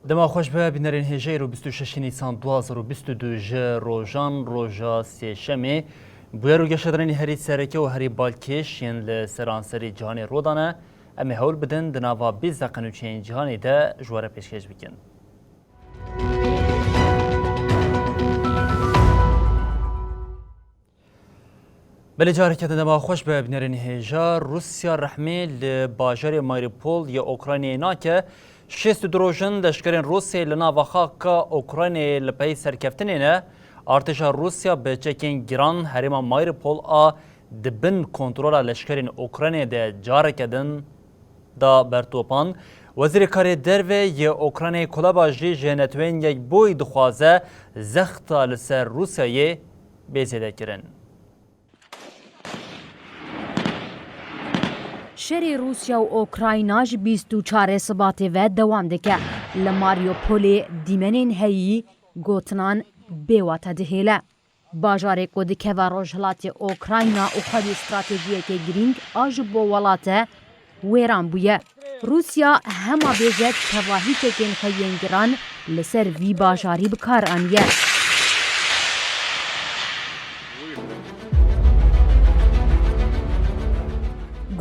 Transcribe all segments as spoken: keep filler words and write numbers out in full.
Dema xweş be, bînerên hêja, îro bîst û şeş Nîsan du hazar û bîst û du ji rojan roja sêşemê. Bûyer û geşedanên herî sereke û herî balkêş yên li seranserî cîhanê rû dane. Em ê hewl bidin di nava bîst deqe nûçeyên cîhanê de ji we re pêşkêş bikin. Belê, careke din dema xweş be, bînerên hêja. Rûsya rehmê li bajarê Mariupol yê Ukraynayê nake. Şêst û du roj in leşkerên Rûsyayê li nava xaka Ukraynayê li pey serkeftinê ne. Artêşa Rûsya bi çekên giran herêma Mariupol a di bin kontrola leşkerên Ukraynayê de careke din da ber topan. Wezîrê Karê Derve yê Ukraynayê Kuleba jî ji Neteweyên Yekbûyî dixwaze zexta li ser Rûsyayê bê zêdekirin. Şerê Rûsya û Ukrayna ji bîst û çarê Sibatê ve dewam dike. Li Mariupolê dîmenên heyî gotinan bêwate dihêle. Bajarê ku dikeve rojhilatê Ukrayna û xwedî stratejiyeke girîng a ji bo welate wêran bûye. Rûsya hema bêje tevahî çekên xwe yên giran li ser vî bajarî bi kar aniye.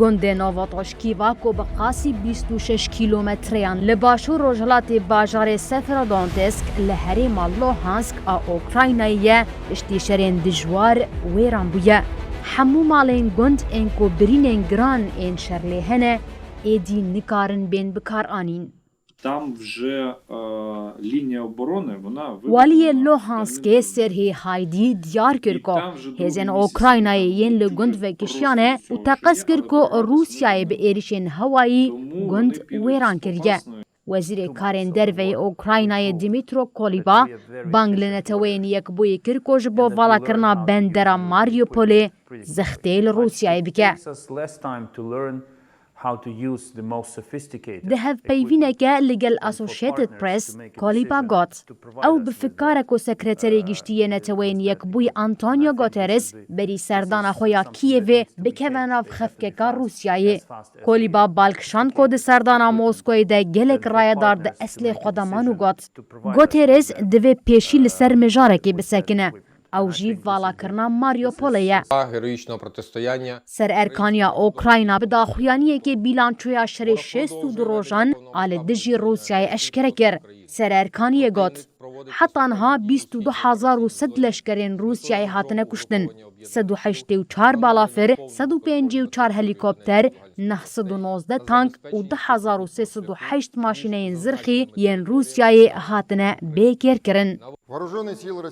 Gundê Novotoşkîva ku bi qasî bîst û şeş kîlometreyan li başûr rojhilatê bajarê Severodonetsk li herêma Luhansk a Ukraynayê ye, piştî şerên dijwar wêran bûye. Hemû malên gund ên ku birînên giran ên şer lê hene, êdî nikarin bên bikaranîn. Там вже, е, лінія оборони, вона Waliyê Luhanskê Serhî Haydî diyar kir ku hêzên Ukraynayê yên li gund vekişiyane û teqez kir ku Rûsyayê bi êrişên hewayî gund wêran kiriye. Wezîrê Karên Derve yê Ukraynayê Dmytro Kuleba bang li Neteweyên Yekbûyî kir ku ji bo valakirina bendera Mariupolê zextê li Rûsyayê bike. Di hevpeyvîneke li gel Associated Press, Kuleba got, ew bi fikar e ku Sekreterê Giştî yê Neteweyên Yekbûyî Antonio Guterres berî serdana xwe ya Kiyevê bikeve nav xefkeka Rûsyayê. Kuleba bal kişand ku di serdana Moskoyê de gelek rayedar di eslê xwe de man û got, Guterres divê pêşî li ser mijarekê bisekine. Ew jî valakirina Mariupolê ye. Героїчного протистояння. Sererkaniya Ukrayna bi daxuyaniyekê bîlançoya şerê şêst û du rojan a li dijî Rûsyayê eşkere kir. Sererkaniyê got, heta niha bîst û du hezar û sed leşkerên Rûsyayê hatine kuştin. Sed û heştê û çar balafir, sed û pêncî û çar helîkopter, neh sed û nozdeh tank û du hezar û sê sed û heşt maşîneyên zirxî yên Rûsyayê hatine bêkêrkirin.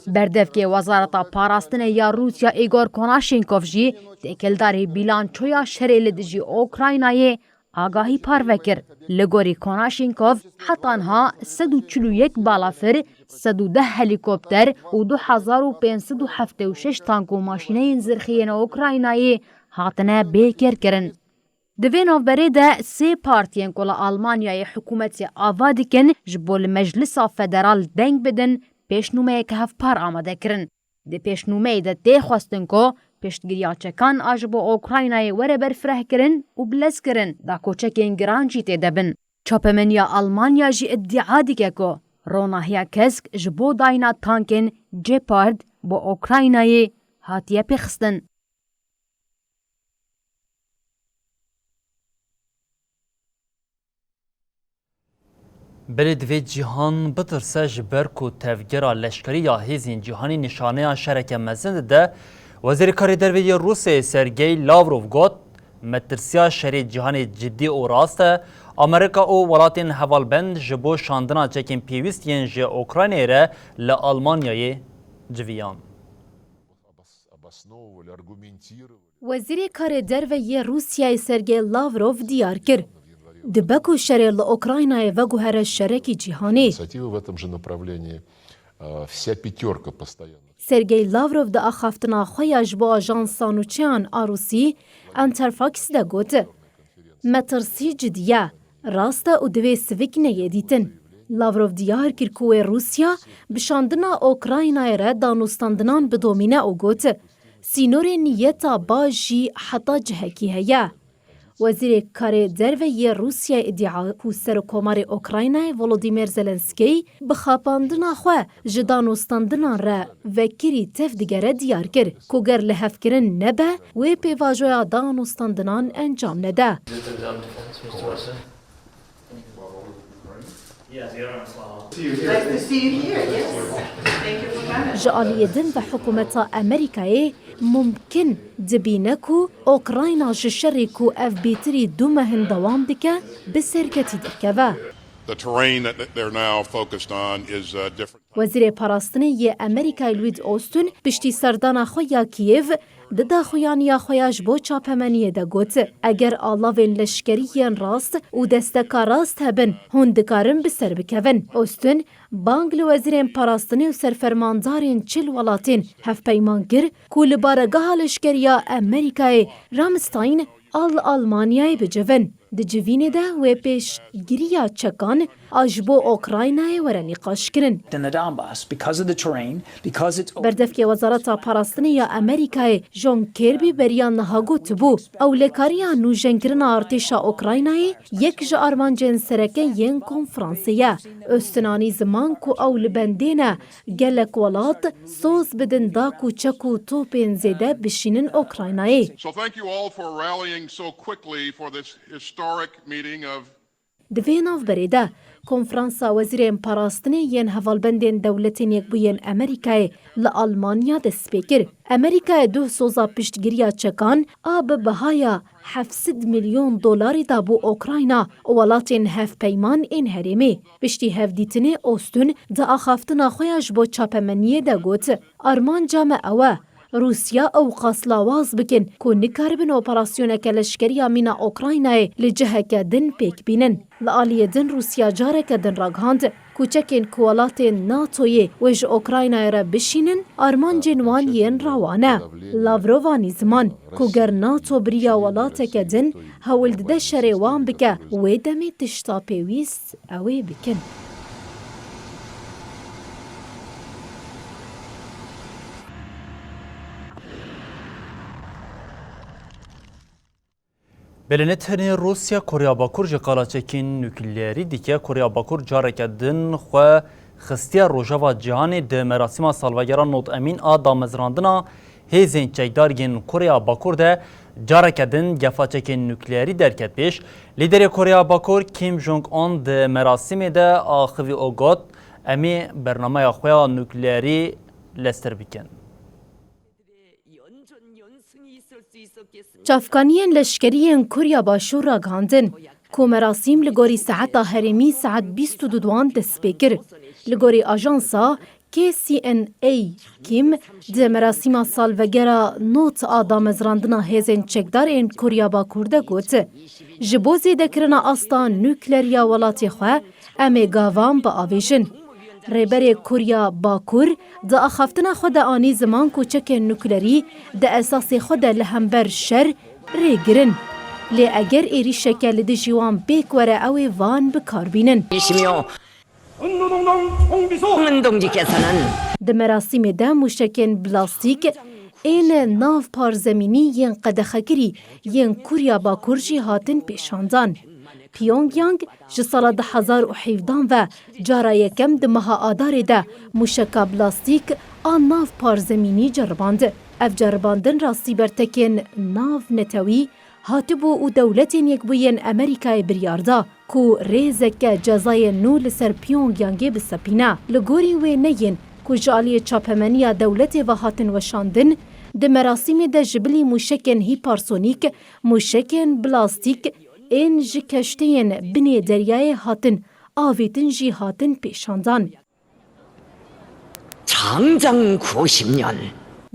Berdevkê Wezareta Parastinê ya Rûsya Igor Konashenkov jî têkildarî bîlançoya şerê li dijî Ukraynayê agahî parve kir. Li gorî Konashenkov, heta niha sed û çil û yek balafir, sed û deh helîkopter û du hezar û pênc sed û heftê û şeş tank û maşîneyên zirxî yên Ukraynayê hatine bêkêrkirin. Di vê navberê de sê partiyên ku li Almanyayê hikûmetê ava dikin, ji bo li Meclisa Federal deng bidin, pêşnûmeyeke hevpar amade kirin. Di pêşnûmeyê de tê xwestin ku piştgiriya çekan a ji bo Ukraynayê were berfirehkirin û bilezkirin, da ku çekên giran jî tê de bin. Çapemeniya Almanya jî îdia dike ku ronahiya kesk ji bo dayîna tankên Gepard bo Ukraynayê hatiye pêxistin. Belê divê cîhan bitirse, ji ber ku tevgera leşkerî ya hêzên cîhanî nîşaneya şereke mezin dide. Wezîrê Karê Derve yê Rûsyayê Sergey Lavrov got, metirsiya şerê cîhanê cidî û rast e. Amerîka û welatên hevalbend ji bo şandina çekên pêwîst yên ji Ukraynayê re li Almanyayê civiyan. Wezîrê Karê Derve yê Rûsyayê Sergey Lavrov diyar kir, Dibe ku şerê li Ukraynayê veguhere şerekî cîhanî. Инициативы в этом же направлении. Э, Вся пятерка постоянно. Sergey Lavrov di axaftina xwe ya ji bo ajansa nûçeyan a Rûsî, Interfax de got, metirsî cidî ye, rast e û divê sivik neyê dîtin. Lavrov diyar kir ku wê Rûsya bi şandina Ukraynayê re danûstandinan bidomîne û got, sînorê niyeta baş jî heta cihekî heye. Wezîrê Karê Derve yê Rûsyayê îdia ku Serokkomarê Ukraynayê Volodymyr Zelenskyy bi xapandina xwe ji danûstandinan re vekirî tev digere diyar kir ku ger lihevkirin nebe, wê pêvajoya danûstandinan encam nede. Nice to see you here. Yes. Thank you for coming. Ji aliyê din ve hikûmeta Amerîkayê mumkin dibîne ku Ukrayna ji şerê ku ev bêtirî du mehin dewam dike, bi serketî derkeve. The terrain that they're now focused on is uh, different. Wezîrê Parastinê yê Amerîkayê Lloyd Austin piştî serdana xwe ya Kiev di daxuyaniya xwe ya ji bo çapemeniyê de got, eger alavên leşkerî yên rast û desteka rast hebin, hûn dikarin bi ser bikevin. Austin bang li wezîrên parastinê û serfermandarên çil welatên hevpeyman kir ku li baregeha leşkerî ya Amerîkayê Ramstein a li Almanyayê bicivin. Di civînê de wê pêşgiriya çekan a ji bo Ukraynayê were nîqaşkirin. In the Donbass, because of the terrain, because it's Berdevkê Wezareta Parastinê ya Amerîkayê John Kirby beriya niha gotibû, ewlekariya nûjenkirina artêşa Ukraynayê yek ji armancên sereke yên konferansê ye. Austin anî ziman ku ew li bendê ne, gelek welat soz bidin da ku çek û topên zêde bişînin Ukraynayê. So thank you all for rallying so quickly for this historic meeting of Di vê navberê de, Konferansa Wezîrên Parastinê yên Hevalbendên Dewletên Yekbûyên Amerîkayê li Almanya dest pê kir. Amerîkayê duh soza piştgiriya çekan a bi bihaya heft sed milyon dolarî dabû Ukrayna û welatên hevpeyman ên herêmê. Piştî hevdîtinê Austin di axaftina xwe ya ji bo çapemeniyê de got, armanca me ew e, Rûsya ew qas lawaz bikin ku nikaribin operasyoneke leşkerî ya mîna Ukraynayê li ciheke din pêk bînin. Li aliyê din Rûsya careke din ragihand, koçekên ku welatên NATOyê wê ji Ukraynayê re bişînin, armancên wan yên rewa ne. Lavrov anî ziman ku ger NATO bi riya welateke din hewl dide şerê wan bike, wê demê tişta pêwîst ew ê bikin. Belê ne tenê Rûsya Korya Bakur ji qalaçekên nukleerî dike. Korya Bakur careke din xwe xistiye rojeva cîhanê di merasîma salvegera nod emîn a damezrandina hêzên çekdar yên Korya Bakur de careke din gefa çekên nukleerî derket pêş. Lîderê Korya Bakur Kim Jong Un di merasîmê de axivî û got, em ê bernameya xwe ya nukleerî lestir bikin. Çavkaniyên leşkerî yên Kurya Başûr ragihandin ku merasîm li gorî saeta herêmî saet bîst û du duan dest pê kir. Li gorî ajansa K C N A, Kim di merasîma salvegera nod a damezrandina hêzên çekdar ên Kurya Bakur de got, ji bo zêdekirina asta nukleer ya welatê xwe em ê gavan biavêjin. Rêberê Kurya Bakur di axaftina xwe de anî ziman ku çekên nuklerî di esasê xwe de li hember şer rêgir in. Lê eger êrîşeke li dijî wan pêk were, ew ê van bi kar bînin. Di merasîmê de mûşekên plastîk ên nav parzemînî yên qedexekirî yên Kurya Bakur jî hatin pêşandan. Pyongyang ji sala du hezar û hevdehan ve cara yekem di meha Adarê de mûşeka plastîk a nav parzemînî ceriband. Ev ceribandin rastî bertekên nav netewî hatibû û Dewletên Yekbûyên Amerîkayê biryar da ku rêzeke cezayên nû li ser Pyongyangê bisepîne. Li gorî wêneyên ku ji aliyê çapemeniya dewletê ve hatin weşandin, di merasîmê de ji bilî mûşekên hîpersonîk, mûşekên plastîk ên ji keştiyên binê deryayê hatin avêtin jî hatin pêşandan.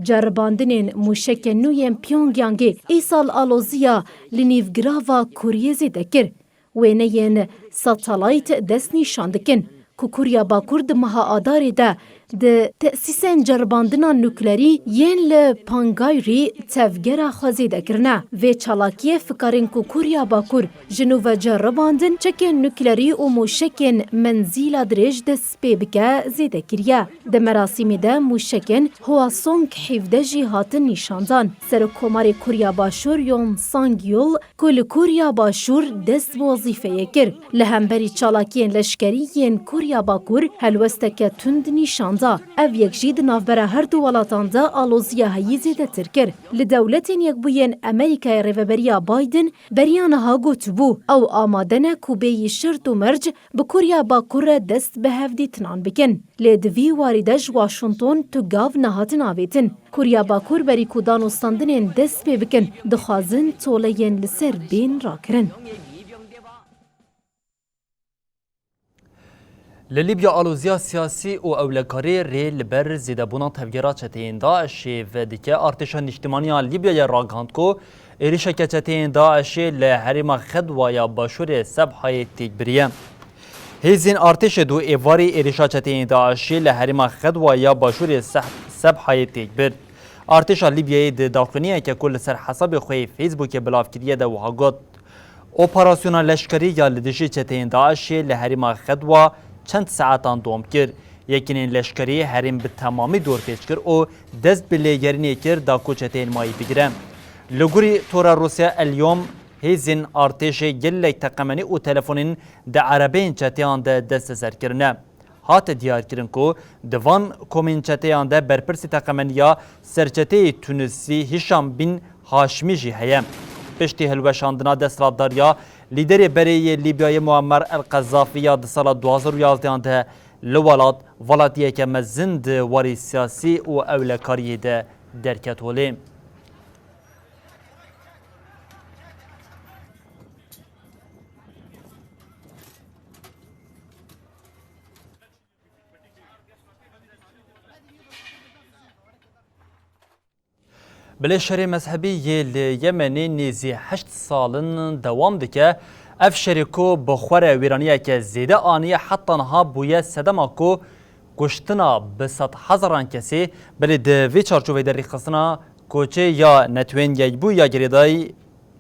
Ceribandinên mûşeke nû yên Pyongyangê îsal aloziya li nîvgirava Koryê zêde kir. Wêneyên satelayt dest nîşan dikin ku Kûriya Bakur di meha Adarê de di tesîsên ceribandina nuklerî yên li Pangayrî tevgera xwe zêde kirine. Vê çalakiyê fikarên ku Kûriya Bakur ji nû ve ceribandin çekên nuklerî û mûşekên menzîla dirêj dest pê bike zêde kiriye. Di merasîmê de mûşekên Hwasong hevdeh jî hatin nîşandan. Serokkomarê Kûriya Başûr Yoon Sang Yeol ku li Kûriya Başûr dest bi wezîfeyê kir, li hemberî çalakiyên leşkerî yên Kûriya Bakur helwesteke tund nîşan da. Ev yek jî di navbera her du welatan de aloziya heyî zêdetir kir. Li Dewletên Yekbûyên Amerîkayê Rêveberiya Biden beriya niha gotibû, ew amade ne ku bêyî şert û merc bi Kûriya Bakur re dest bi hevdîtinan bikin. Lê di vî warî de ji Washington tu gav nehatin avêtin. Kûriya Bakur berî ku danûstandinên dest pê bikin, dixwazin toleyên li ser bên rakirin. Li Libya aloziya siyasî û ewlekarî rê li ber zêdebûna tevgera çeteyên DAIŞê vedike. Artêşa Nîştimanî ya Libyayê ragihand ku êrişeke çeteyên DAIŞê li herêma Xedwa ya başûrê Sebhayê têk biriye. Hêzên artêşê du êvarî êrişa çeteyên DAIŞê li herêma Xedwa ya başûrê Seh-, Sebhayê têk bir. Artêşa Libyayê di daxuyaniyeke ku li ser hesabê xwe yê Facebookê belav kiriye de wiha got, Operasyona leşkerî ya li dijî çeteyên DAIŞê li herêma Xedwa çend saetan dewam kir. Yekînên leşkerî herêm bi temamî dorpêç kir û dest bi lêgerînê kir da ku çeteyên mayî bigire. Li gorî tora Rûsya El Yom, hêzên artêşê gelek teqemenî û telefonên di erebeyên çeteyan de desteser kirine. Hate diyarkirin ku di van komên çeteyan de berpirsî teqemeniya serçeteyê Tunisî Hîşam Bin Haşimî jî heye. Piştî hilweşandina desthilatdariya lîderê berê yê Lîbyayê Muammer El Qezafî ya di sala du hazar û yazdehan de li welat, welatiyeke mezin di warê siyasî û ewlekariyê de derket holê. Bilê şerê mezhebî yê li Yemenê nêzî heşt sal in dewam dike. Ev şerê ku bi xwe re wêraniyeke zêde aniye, heta niha bûye sedema ku kuştina bi sedhezaran kesê. Belê di vê çarçoveyê de rêxistina koçê ya Netewên Yekbûyî ya girêdayî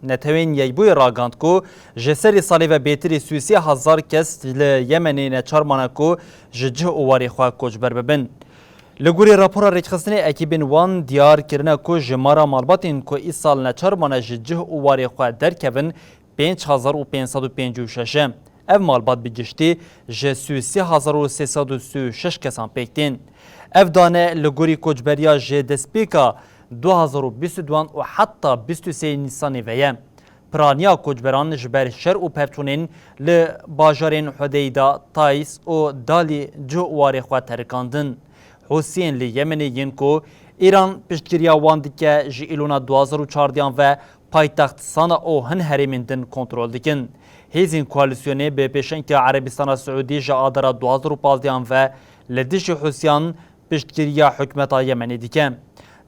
Netewên Yekbûyî ragihand ku ji serê salê ve bêtirî sî û sê hezar kes li Yemenê neçar mane ku ji cih û warê xwe koçber bibin. Li gorî rapora rêkxistinê ekîbên wan diyar kirine ku jimara malbatên ku îsal neçar mane ji cih û warê xwe derkevin pênc hezar û pênc sed û pêncî û şeş e. Ev malbat bi giştî ji sî û sê hezar û sê sed û sî û şeş kesan pêk tên. Ev dane li gorî koçberiya ji destpêka du hezar û bîst û du û heta bîst û sê Nîsanê ve ye. Piraniya koçberan ji ber şer û pevçûnên li bajarên Hudeyda, Tays û Dalî cih û warê xwe terikandin. Hûsiyên li Yemenê yên ku Îran piştgiriya wan dike, ji Îlona du hazar û çardehan ve paytext Sana û hin herêmên din kontrol dikin. Hêzên koalîsyonê bi pêşengtiya Erebistana Siûdî ji Adara du hazar û pazdehan ve li dijî Hûsiyan piştgiriya hikûmeta Yemenê dike.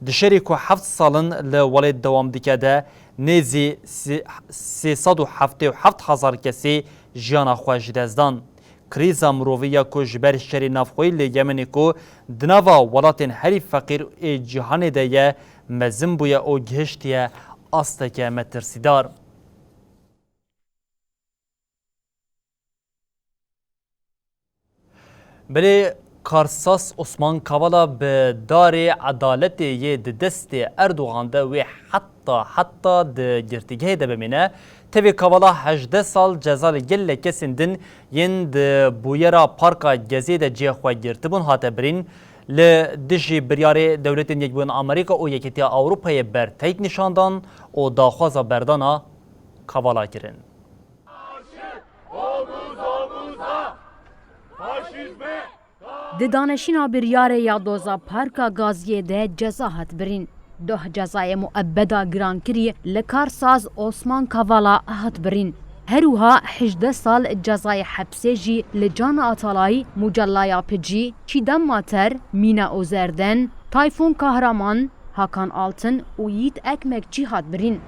Di şerê ku heft sal in li welêt dewam dike de nêzî sê-, sê sed û heftê û heft hezar kesê jiyana xwe ji dest dan. Krîza mirovî ya ku ji ber şerê navxweyî li Yemenê ku di nava welatên herî feqîr ê cîhanê de ye, mezin bûye û gihiştiye asteke metirsîdar. Belê karsaz Osman Kavala bi darê edaletê yê di destê Erdogan de wê heta heta di girtîgehê de bimîne. Tevî Kavala hejdeh sal ceza li gelek kesên din yên di bûyera Parka Gezê de cihê xwe girtibûn hate birîn. Li dijî biryarê Dewletên Yekbûyî Amerîka û Yekîtiya Ewropayê berteyk nîşan dan û daxwaza berdana Kavala kirin. Di daneşîna biryarê ya doza Parka Gaziyê de ceza hat birîn. Doh cezayê muebeda girankirî li karsaz Osman Kavala hat birîn. Her wiha hejdeh sal cezayê hepsê jî li Can Atalayî, Mucella Yapicî, Çîdem Mater, Mîna Ozerden, Tayfun Kahraman, Hakan Altın û Yiğit Ekmekçî hat birîn.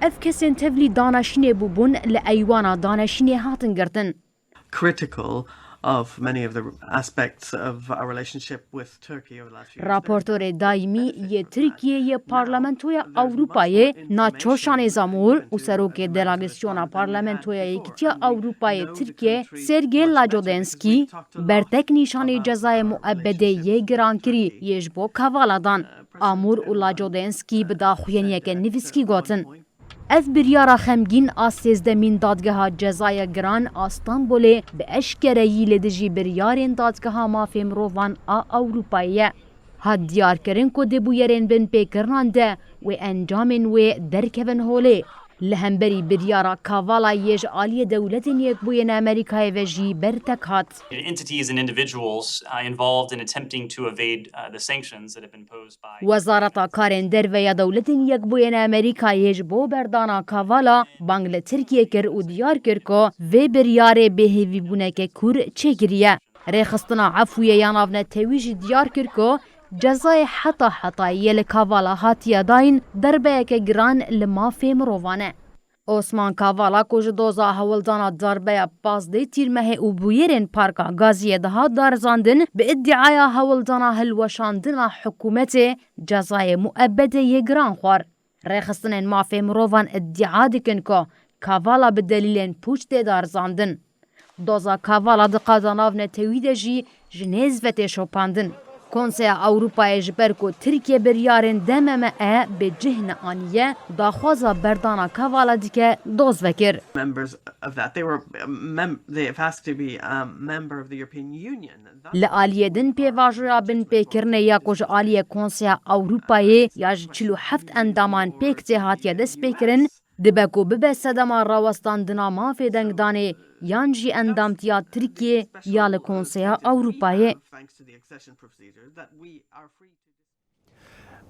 Ev kesên tevlî daneşînê bûbûn, li eywana daneşînê hatin girtin. Critical of many of the aspects of our relationship with Turkey over the last few years. Raportorê daîmî yê Tirkiyê yê Parlamentoya Ewropayê Nacho Şanêzamûr û Serokê Delegasyona Parlamentoya Yekîtiya Ewropayê Tirkiye Sergey Lajodenskî bertek nîşanî cezayê muebedê yê girankirî yê ji bo Kavala dan. Amûr û Lajodenskî bi daxuyaniyeke nivîskî gotin. Ev biryara xemgîn a sêzdemîn Dadgeha Cezaya Giran a Stenbolê bi eşkereyî li dijî biryarên Dadgeha Mafê Mirovan a Ewropayê ye. Hat diyarkirin ku di bûyerên binpêkirinan de wê encamên wê derkevin holê. Li hemberî biryara Kavala yê ji aliyê Dewletên Yekbûyên Amerîkayê ve jî bertek hat. Entities and individuals uh, involved in attempting to evade uh, the sanctions that have been posed by Wezareta Karên Derve ya Dewletên Yekbûyên Amerîkayê ji bo berdana Kavala bang li Tirkiyê kir û diyar kir ku vê biryarê bêhêvîbûneke kûr çêkiriye. Rêxistina Efûyê ya Navnetewî jî diyar kir ku cezayê heta hetayî yê li Kavala hatiye dayîn derbeyeke giran li mafê mirovan e. Osman Kavala ku ji doza hewldana darbeya pazdeh Tîrmehê û bûyerên Parka Gaziyê dihat darizandin, bi îdiaya hewldana hilweşandina hikûmetê cezayê muebedê yê giran xwar. Rêxistinên mafê mirovan îdia dikin ku Kavala bi delîlên pûç tê darizandin. Doza Kavala di qada navnetewî de jî ji nêz ve tê şopandin. Konseya Ewropayê ji ber ku Tirkiye biryarên D M M E bi cih neaniye, daxwaza berdana Kavala dike doz vekir. Members of that. They were um, mem- they have asked to be a member of the European Union. Li aliyê din pêvajoya binpêkirinê ya ku ji aliyê Konseya Ewropayê ya ji çil û heft endaman pêk tê hatiye destpêkirin, dibe ku bibe sedema rawestandina mafê dengdanê yan jî endamtiya Tirkiyê ya li Konseya Ewropayê.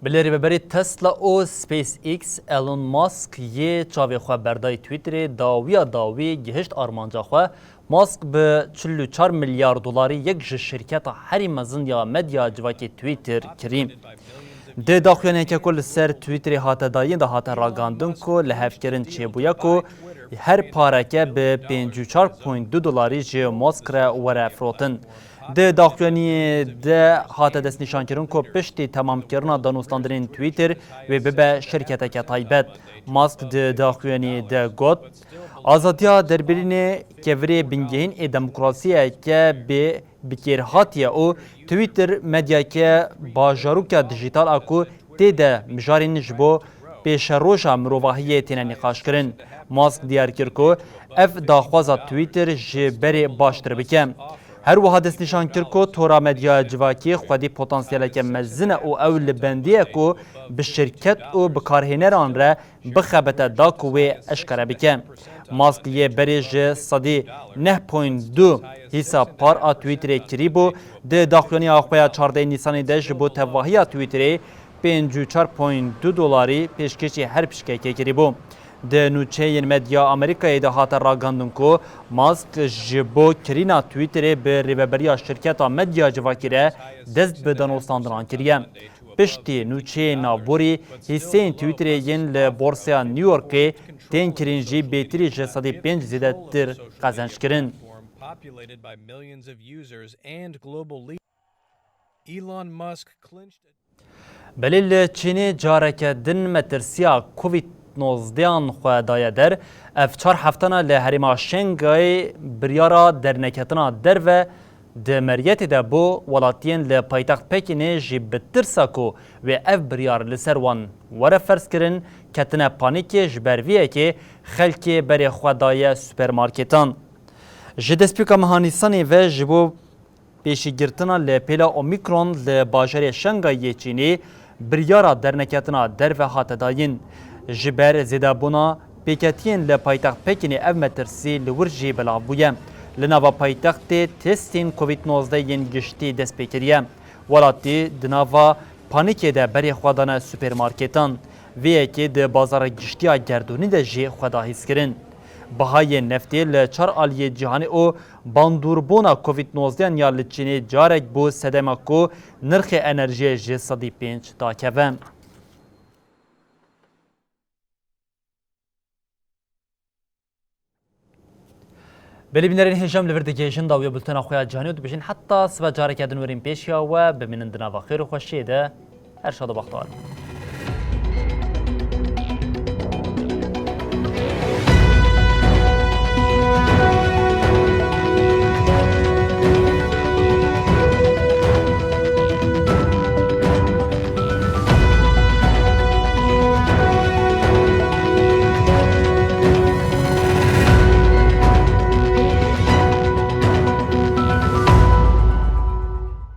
Bi lê rêveberê Tesla û SpaceX Elon Musk yê çavê xwe berdayî Twitterê dawiya dawî gihişt armanca xwe. Musk bi çil û çar milyar dolarî yek ji şirketa herî mezin ya medya civakê Twitter kirî. Di daxuyaniyeke ku li ser Twitterê hate dayîn de hate ragandin ku lihevkirin çêbûye ku her pareke bi pêncî û çar point du dolarî ji Musk re were firotin. Di daxuyaniyê de hate destnîşankirin ku piştî temamkirina danûstandinên Twitter wê bibe şirketeke taybet. Musk di daxuyaniyê de got, Azadiya derbirînê kevirê bingehîn ê demokrasiyeke bê bikêrhatî ye û Twitter medyayeke bajarûka dijîtal a ku tê de mijarên ji bo pêşeroja mirovahiyê têne nîqaşkirin. Musk diyar kir ku ev daxwaza Twitter ji berê baştir bike. Her wiha destnîşan kir ku tora medya civakî xwedî potansiyeleke mezin e û ew li bendê ye ku bi şirket û bikarhêneran re bixebite da ku wê eşkere bike. Musk yê berê ji sedî neh point du hîsa par a Twitterê kirîbû, di daxuyaniya xwe ya çardeh Nîsanê de ji bo tevahiya Twitterê pêncî û çar point du dolarî pêşkêşî her pişkekê kirîbû. Di nûçeyên medya Amerîkayê de hate ragandin ku Musk ji bo kirîna Twitterê bi rêveberiya şirketa medya civakî re dest bi danûstandinan kiriye. Piştî nûçeyên navborî, hîseyên Twitterê yên li Borsaya New Yorkê tên kirin jî bêtirî ji sedî pênc zêdetir qezenc kirin. Elon Musk clinched Belê li Çînê careke din metirsiya Covid nozdeh an xwe daye der. Ev çar heftana li herêma Şengay biryara derneketina derve di meriyetê de bû, welatiyên li paytext Pekînê jî bi tirsa ku wê ev biryar li ser wan were ferzkirin, ketine panîkê, ji ber vê yekê xelkê berê xwe daye supermarketan. Ji destpêka meha Nîsanê ve ji bo pêşîgirtina li pêla Omîkron li bajarê Şengay yê Çînê biryara derneketina derve hate dayîn. Ji ber zêdebûna pêketiyên li paytext Pekînê ev metirsî li wir jî belav bûye. Li nava paytextê testên Covid nozdeh yên giştî dest pê kiriye. Welatî di nava panîkê de berê xwe dane supermarketan. Vê yekê di bazara giştî ya gerdûnî de jî xwe da hîskirin. Bihayên neftê li çar aliyê cîhanê û bandûrbûna Covid nozdeh ya li Çînê carek bû sedema ku nirxê enerjiyê ji sedî pênc dakeve. Belê bînerên hêja, em li vir digihêjin dawiya bultena xwe ya cîhanê û dibêjin heta sibe careke din werîn pêşiya we, bimînin di nava xêr û xweşiyê de. Her şad û bextewar bin.